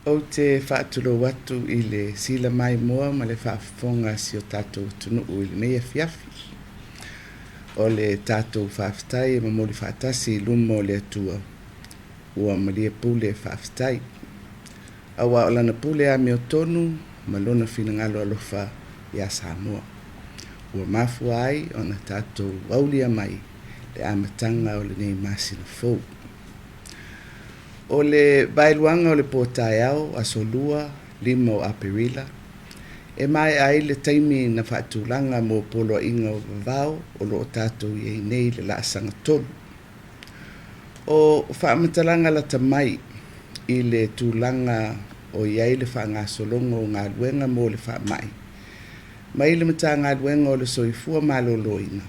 Ou te faatulou atu i le sila maimoa ma le faafofoga a si o tatou atunuu i lenei afiafi. O le tatou faafetai e momoli faatasi i luma o le Atua, ua malie pule faafetai. Aua o Lana pule amiotonu ma Lona finagalo alofa ia Samoa, ua mafua ai ona tatou aulia mai le amataga o lenei masina fou. O le vaeluaga o le po taeao, aso Lua, 5 o Aperila, e maea ai le taimi na faatulaga mo poloaiga o vavao o lo o tatou i ai nei i le laasaga 3. O faamatalaga lata mai i le tulaga o i ai le faagasologa o galuega mo le faamai mai le Matagaluega o le Soifua Maloloina,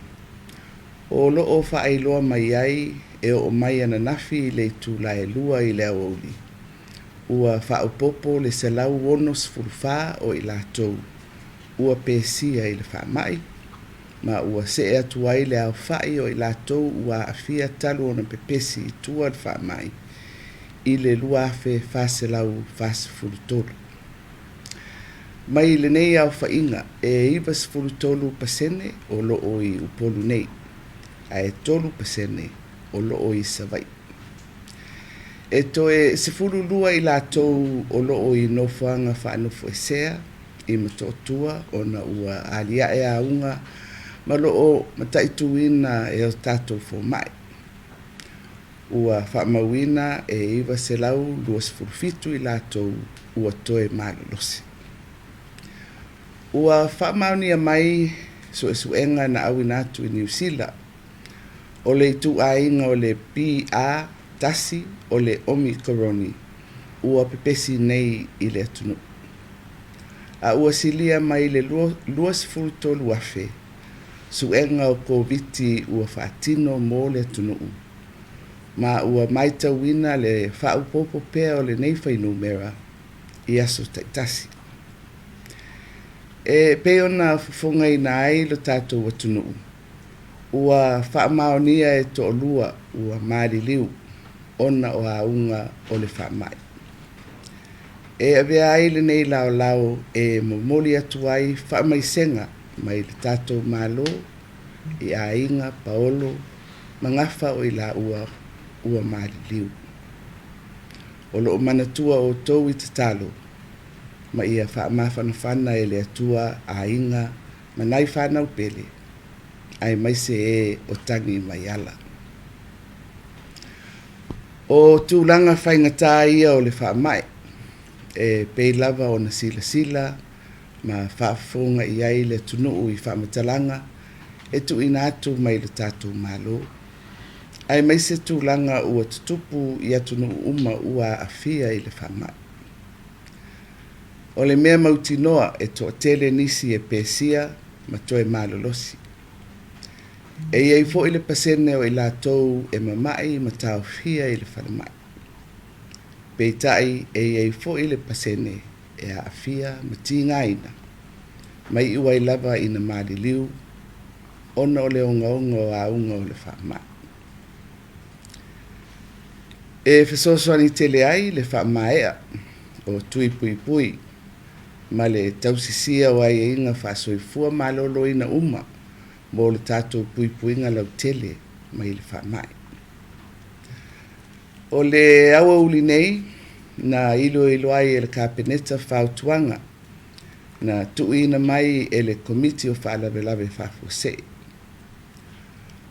o lo o faailoa mai ai e oo mai ananafi i le itula e 2 i le aoauli, ua faaopoopo le 164 o i latou ua pesia i le faamai, ma ua see atu ai le aofai o i latou ua aafia talu ona pepesi i tua le faamai i le 2,443. Mai lenei aofaiga, e 93% o lo o i Upolu nei, ae 3% o lo o i Savaii. E toe 12 i latou o lo o i nofoaga faanofoesea i Motootua ona ua aliae auga ma lo o mataituina e o tatou fomai. Ua faamauina e 927 i latou ua toe malolosi. Ua faamaonia mai suesuega na auina atu i Niu Sila o le ituaiga o le BA1 o le Omikoroni ua pepesi nei i le atunuu, a ua silia mai le 23,000 suega o Koviti ua faatino mo le atunuu, ma ua matauina le faaopoopo pea o lenei fuainumera i aso taitasi. E pei ona fofogaina ai lo tatou atunuu, ua faamaonia e toalua ua maliliu ona o auga o le faamai. E avea ai lenei laolao e momoli atu ai faamaisega mai le tatou Malo i aiga paolo ma gafa o i laua ua maliliu. O lo o manatua outou i tatalo ma ia faamafanafana e le Atua aiga ma nai fanau pele, aemaise e o tagi mai ala. O tulaga faigata ia o le faamai, e pei lava ona silasila ma faafofoga i ai le atunuu i faamatalaga e tuuina atu mai le tatou Malo, aemaise tulaga ua tutupu i atunuu uma ua aafia i le faamai. O le mea mautinoa e toatele nisi e pesia ma toe malolosi. E i ai foi le pasene o i latou e mamai ma taofia i le falemai. Peitai e i ai foi le pasene e aafia ma tigaina, ma iu ai lava ina maliliu ona o le ogaoga o auga o le faamai. E fesoasoani tele ai le faamaea o tui puipui ma le tausisia o aiaiga faasoifua maloloina uma mo le tatou puipuiga lautele mai le faamai. O le aoauli nei na iloilo ai e le Kapeneta fautuaga na tuuina mai e le Komiti o Faalavelave Faafuasei.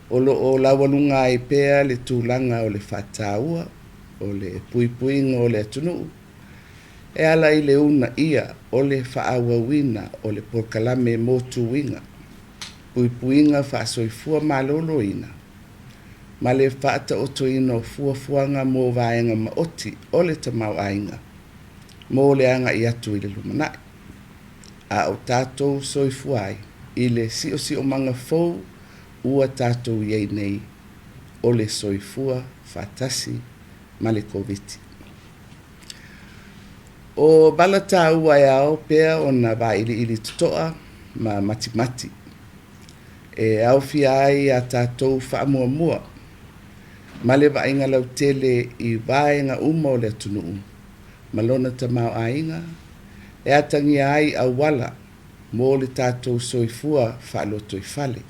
O lo o laualuga ai pea le tulaga o le faataua o le puipuiga o le atunuu e ala i le uunaia o le faaauauina o le polokalame mo tuiga, puipuiga faasoifua maloloina ma le faataotoina o fuafuaga mo vaega maoti o le tamaoaiga mo le agai atu i le lumanai, a o tatou soifua ai i le siosiomaga fou ua tatou i ai nei o le soifua faatasi ma le Koviti. O vala taua e ao pea ona vailiili totoa ma matimati e aofia ai a tatou faamuamua ma le vaaiga lautele i vaega uma o le atunuu. ma lona tamaoaiga e atagia ai auala mo le tatou soifua faalotoifale.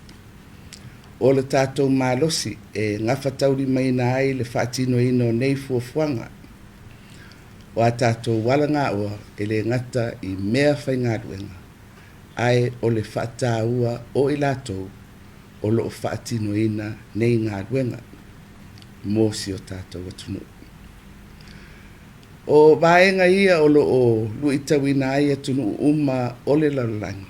O le tatou malosi e gafataulimaina ai le faatinoina o nei fuafuaga. O a tatou alagaoa e le gata i mea faigaluega, ae o le faataua o i latou o lo o faatinoina nei galuega mo si o tatou atunuu. O vaega ia o lo o luitauina ai atunuu uma o le lalolagi,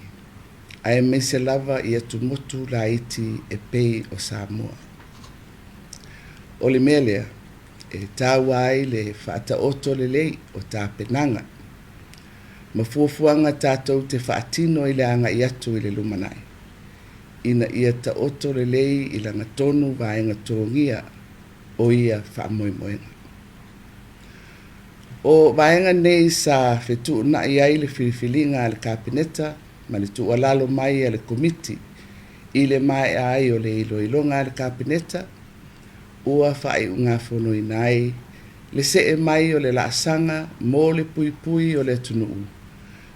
aemaise lava i atumotu laiti e pei o Samoa. O le mea lea e taua ai le faataoto lelei o tapenaga ma fuafuaga tatou te faatino i le agai atu i le lumanai, ina ia taoto lelei i lagatonu vaega togia o ia faamoemoega. O vaega nei sa fetuunai ai le filifiliga a le Kapeneta ma le tuualalo mai a le Komiti i le maea ai o le iloiloga a le Kapeneta, ua faaiugafonoina ai le see mai o le laasaga mo le puipui o le atunuu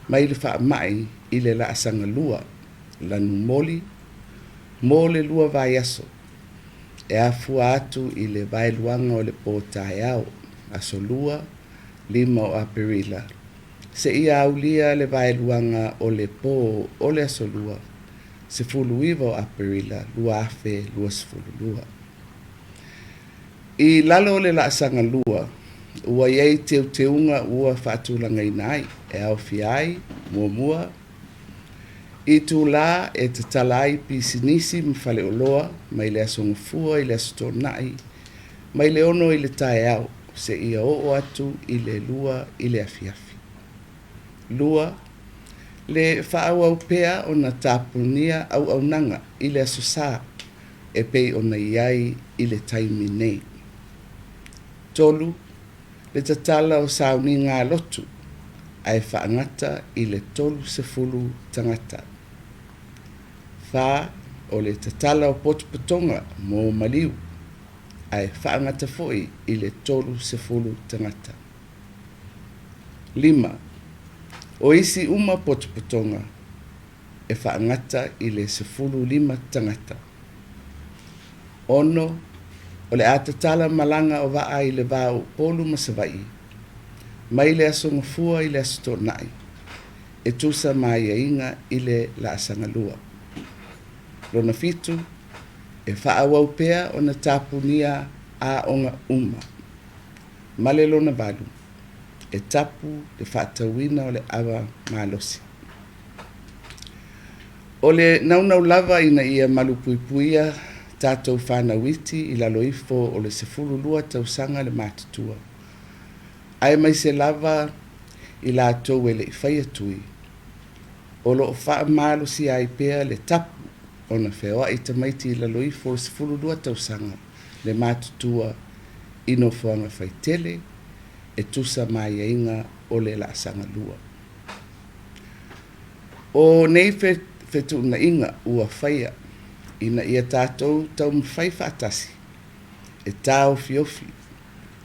mai le faamai i le laasaga 2, lanumoli, mo le 2 vaiaso, e afua atu i le vaeluaga o le po taeao, aso Lua, 5 o Aperila, seia aulia le vaeluaga o le pō o le aso Lua, 19 o Aperila 2022. I lalo o le laasaga 2, ua i ai teuteuga ua faatulagaina ai, e aofia ai, muamua, itulā e tatala ai pisinisi ma faleoloa mai le Aso Gafua i le Aso Toonai, mai le 6 i le taeao seia oo atu i le 2 i le afiafi. 2, le faaauau pea ona tapunia auaunaga i le Aso Sa e pei ona i ai i le taimi nei. 3, le tatala o sauniga a lotu ae faagata i le 30 tagata. 4, o le tatala o potopotoga mo maliu ae faagata foi i le 30 tagata. 5, o isi uma potopotoga e faagata i le 15 tagata. 6, o le a tatala malaga o vaa i le va o Upolu ma Savaii, mai le Aso Gafua i le Aso Toonai, e tusa ma aiaiga i le laasaga 2. Lona 7, e faaauau pea ona tapunia aoga uma. Ma le lona 8, e tapu le faatauina o le ava malosi. O le naunau lava ina ia malupuipuia tatou fanau iti i lalo ifo o le 12 tausaga le matutua, aemaise lava i latou e le i faia tui, o lo o faamalosia ai pea le tapu ona feoai tamaiti i lalo ifo o le 12 tausaga le matutua i nofoaga faitele e tusa ma aiaiga o le laasaga 2. O nei fetuunaiga ua faia ina ia tatou taumafai faatasi e taofiofi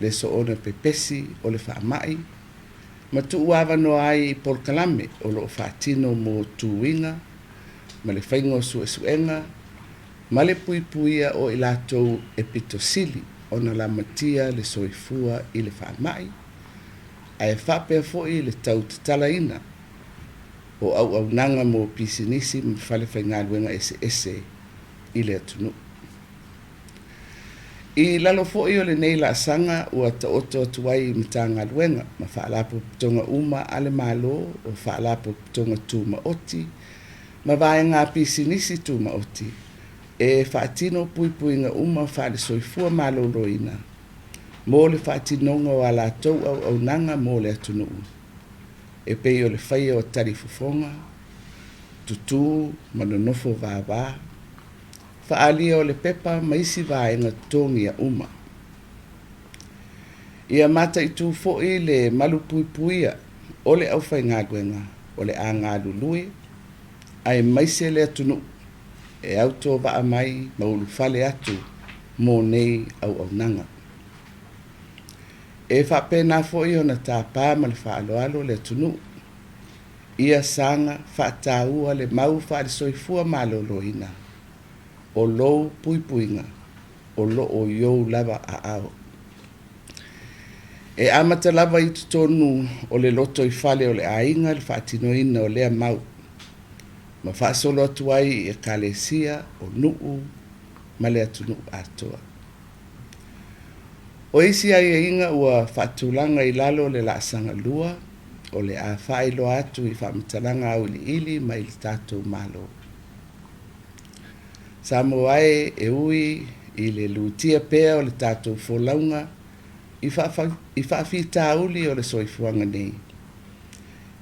le soona pepesi o le faamai ma tuuavanoa ai i polokalame o lo o faatino mo tuiga ma le faiga o suesuega ma le puipuia o i latou e pito sili ona lamatia le soifua i le faamai, ae faapea foi le tau tatalaina o auaunaga mo pisinisi ma falefaigaluega eseese i le atunuu. I lalo foi o lenei laasaga ua taoto atu ai i Matagaluega ma Faalapotopotoga uma a le Malo o Faalapotopotoga Tumaoti ma vaega pisinisi tumaoti e faatino puipuiga uma faale-soifua maloloina mo le faatinoga o a latou auaunaga mo le atunuu, e pei o le faia o talifofoga, tutū ma nonofo vavā, faaalia o le pepa ma isi vaega totogia uma. Ia mataitū foi le malupuipuia o le aufaigaluega o le a galulue aemaise le atunuu e autovaa mai ma ulufale atu mo nei auaunaga. E faapena foi ona tāpā ma le faaaloalo le atunuu ia saga faataua le mau faale-soifua maloloina o lou puipuiga o lo o i ou lava aao. E amata lava i totonu o le lotoifale o le aiga le faatinoina o lea mau, ma faasolo atu ai i ekalesia, o nuu ma le atunuu atoa. O isi aiaiga ua faatulaga i lalo o le laasaga 2, o le a faailoa atu i faamatalaga auiliili mai le tatou Malo. Samoa e, e ui i le lutia pea o le tatou folauga i faafitauli o le soifuaga nei,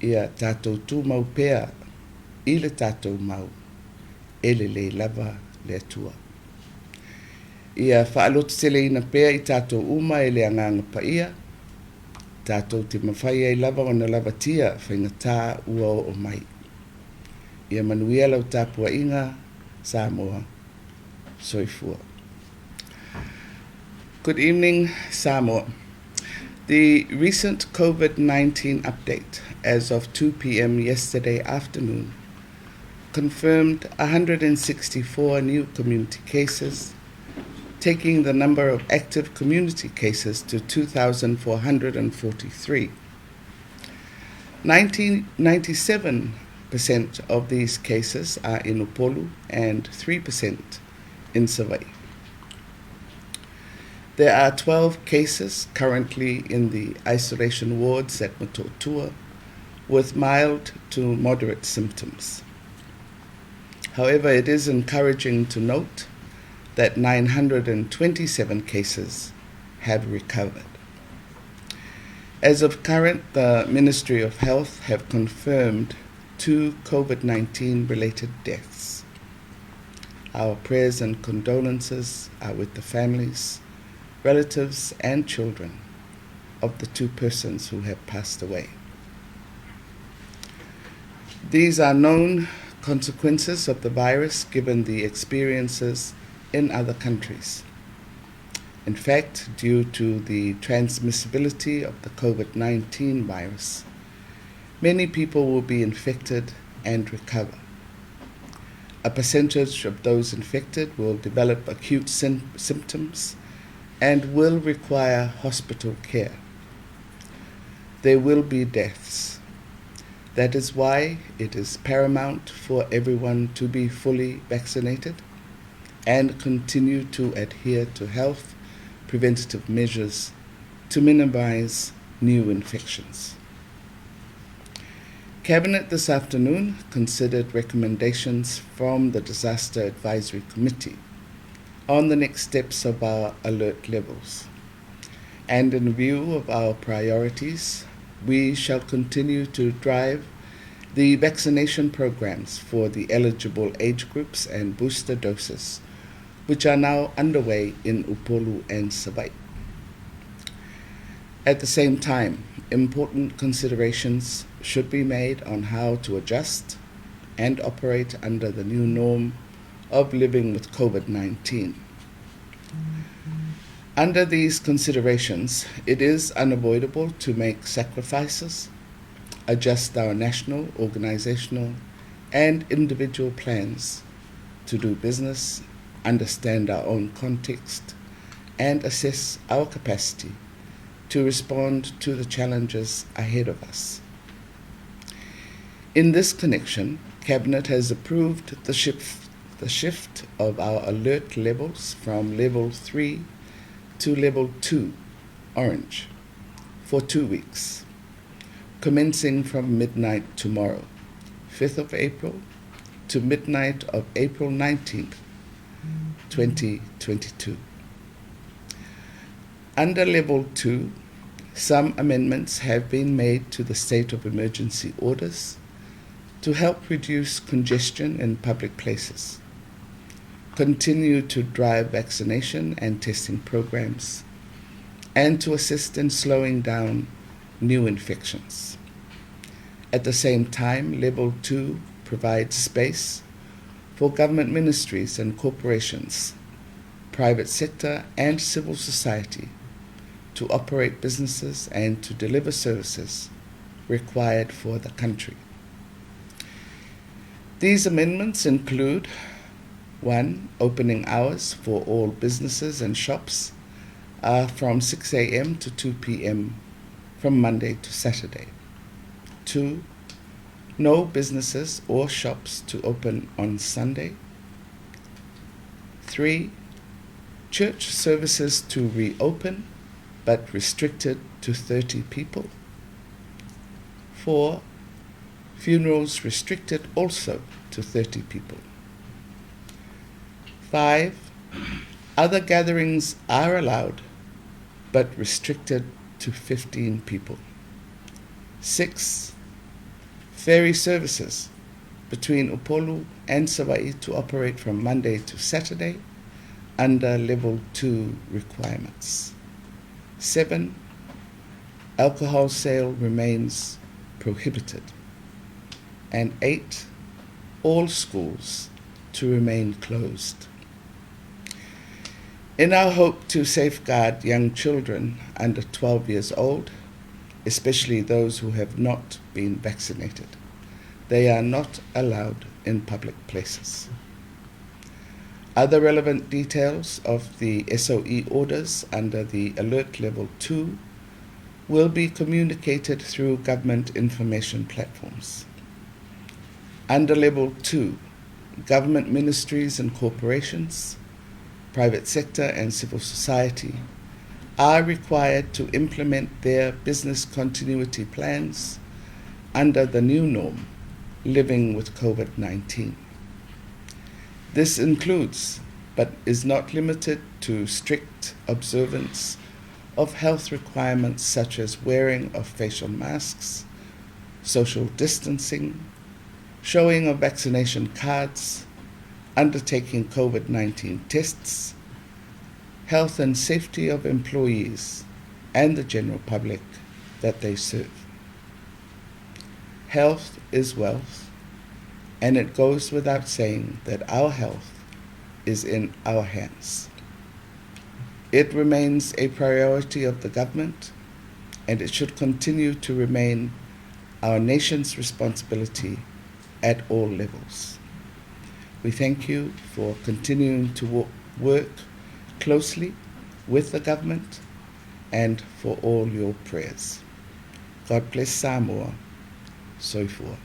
ia tatou tumau pea i le tatou mau, e lelei lava le Atua. Ia faalototeleina pea i tatou uma e le Agaga Paia, tatou te mafai ai lava ona lavatia faigata ua oo mai. Ia manuia lau tapuaiga, Samoa. Soifua. Good evening, Samoa. The recent COVID-19 update as of 2 p.m. yesterday afternoon confirmed 164 new community cases, taking the number of active community cases to 2,443. 97% of these cases are in Upolu and 3% in Savaii. There are 12 cases currently in the isolation wards at Motootua with mild to moderate symptoms. However, it is encouraging to note that 927 cases have recovered. As of current, the Ministry of Health have confirmed 2 COVID-19 related deaths. Our prayers and condolences are with the families, relatives, and children of the 2 persons who have passed away. These are known consequences of the virus given the experiences in other countries. In fact, due to the transmissibility of the COVID-19 virus, many people will be infected and recover. A percentage of those infected will develop acute symptoms and will require hospital care. There will be deaths. That is why it is paramount for everyone to be fully vaccinated and continue to adhere to health preventative measures to minimize new infections. Cabinet this afternoon considered recommendations from the Disaster Advisory Committee on the next steps of our alert levels. And in view of our priorities, we shall continue to drive the vaccination programs for the eligible age groups and booster doses, which are now underway in Upolu and Savaii. At the same time, important considerations should be made on how to adjust and operate under the new norm of living with COVID-19. Under these considerations, it is unavoidable to make sacrifices, adjust our national, organizational, and individual plans to do business, understand our own context, and assess our capacity to respond to the challenges ahead of us. In this connection, Cabinet has approved the shift of our alert levels from level 3 to level 2, orange, for 2 weeks, commencing from midnight tomorrow, 5th of April, to midnight of April 19th, 2022. Under level 2, some amendments have been made to the state of emergency orders to help reduce congestion in public places, continue to drive vaccination and testing programs, and to assist in slowing down new infections. At the same time, level 2 provides space for government ministries and corporations, private sector and civil society to operate businesses and to deliver services required for the country. These amendments include 1. Opening hours for all businesses and shops are from 6 a.m. to 2 p.m. from Monday to Saturday. 2. No businesses or shops to open on Sunday. 3. Church services to reopen but restricted to 30 people. 4. Funerals restricted also to 30 people. 5. Other gatherings are allowed but restricted to 15 people. 6. Ferry services between Upolu and Savaii to operate from Monday to Saturday under level 2 requirements. 7. Alcohol sale remains prohibited. And 8. All schools to remain closed. In our hope to safeguard young children under 12 years old, especially those who have not been vaccinated, they are not allowed in public places. Other relevant details of the SOE orders under the Alert Level 2 will be communicated through government information platforms. Under Level 2, government ministries and corporations, private sector and civil society are required to implement their business continuity plans under the new norm, living with COVID-19. This includes, but is not limited to, strict observance of health requirements such as wearing of facial masks, social distancing, showing of vaccination cards, undertaking COVID-19 tests, health and safety of employees and the general public that they serve. Health is wealth, and it goes without saying that our health is in our hands. It remains a priority of the government, and it should continue to remain our nation's responsibility at all levels. We thank you for continuing to work closely with the government and for all your prayers. God bless Samoa. Soifua.